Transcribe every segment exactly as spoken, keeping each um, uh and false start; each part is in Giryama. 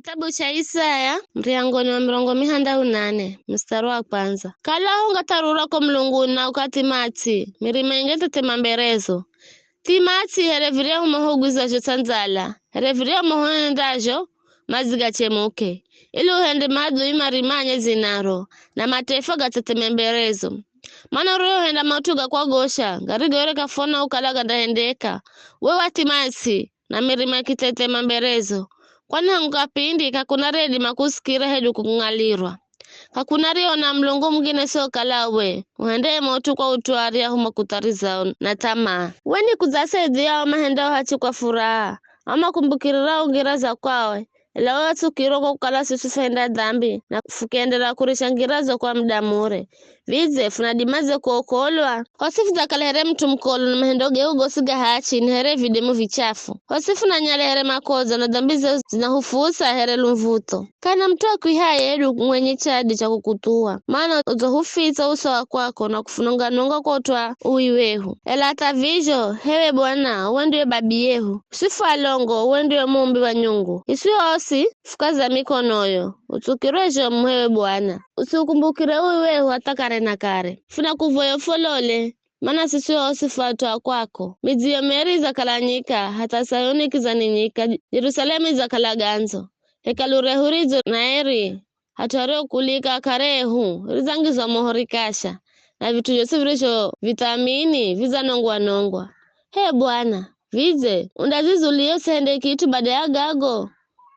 Kitabu cha Isaya, muryango ni wa mirongo mihanda unane, mstari wa kwanza. Kala hungatharura ko mulunguni na ukathi matsi, mirima inge thethema mberezo. Thi matsi here viryahu moho ugwizazho tsa ndzala, here viryahu moho uhendazho madzi gachemuke, ili uhende madhui marimanye dzinaro, na mataifa gathetheme mberezo. Mana uriohenda maut'u ga kwagosha, garigo here k'afwona ukala gandahendeka, we wathi matsi, na mirima ikithethema mberezo. Kwani hangu kapindi k'akuna riedima kusikira hedu kung'alirwa. K'akuna riona Mulungu mungine sokala we, uhendeye maut'u kwa utwari ahuma kutharizao na th'amaa. We ni kudzasaidhia ao mahendao hachi kwa furaha, ao makumbukirirao ngira za kwawe, ela we watsukirwa kwa kukala siswi fwahenda dhambi na fukienderera kurisha ngira zo kwa muda mure. Vidze funadimadze kuokolwa? Hosi fudzakala here mut'u mukolo na mahendo gehu gosi ga hachi ni here videmu vichafu. Hosi funanyale here makodza na dhambi zehu zinahufusa here lumvutho. Kana mut'u akwihaye hedu mwenye chadi cha kukuthuwa, mana udzohufitsa uso wa kwako na kufunonga-nonga kwa ut'u wa uwi wehu. Ela hatha vizho, h'ewe Bwana, uwe ndiwe babiyehu. Swi fu alongo, uwe ndiwe muumbi wa nyungu. Iswi hosi fukaza mikonoyo, utsukirwe zhomu h'ewe Bwana. Usiukumbukire uwi wehu hatha kare na kare. Funakuvoya ufolole, mana siswi hosi fu at'u a kwako. Midzi yo miri idzakala nyika, hatha Sayuni kiza ni nyika, Jerusalemu idzakala gandzo. Hekalu rehu ridzo nairi, hat'u hariokulika kare ehu, ridzangizwa moho rikasha, na vit'u zhosi virizhovithamini vidzanongwa-nongwa. H'e Bwana, vidze undadzizulia usihende kit'u bada ya gago?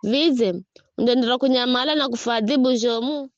Vidze undaenderera kunyamala na kufuadhibu zhomu?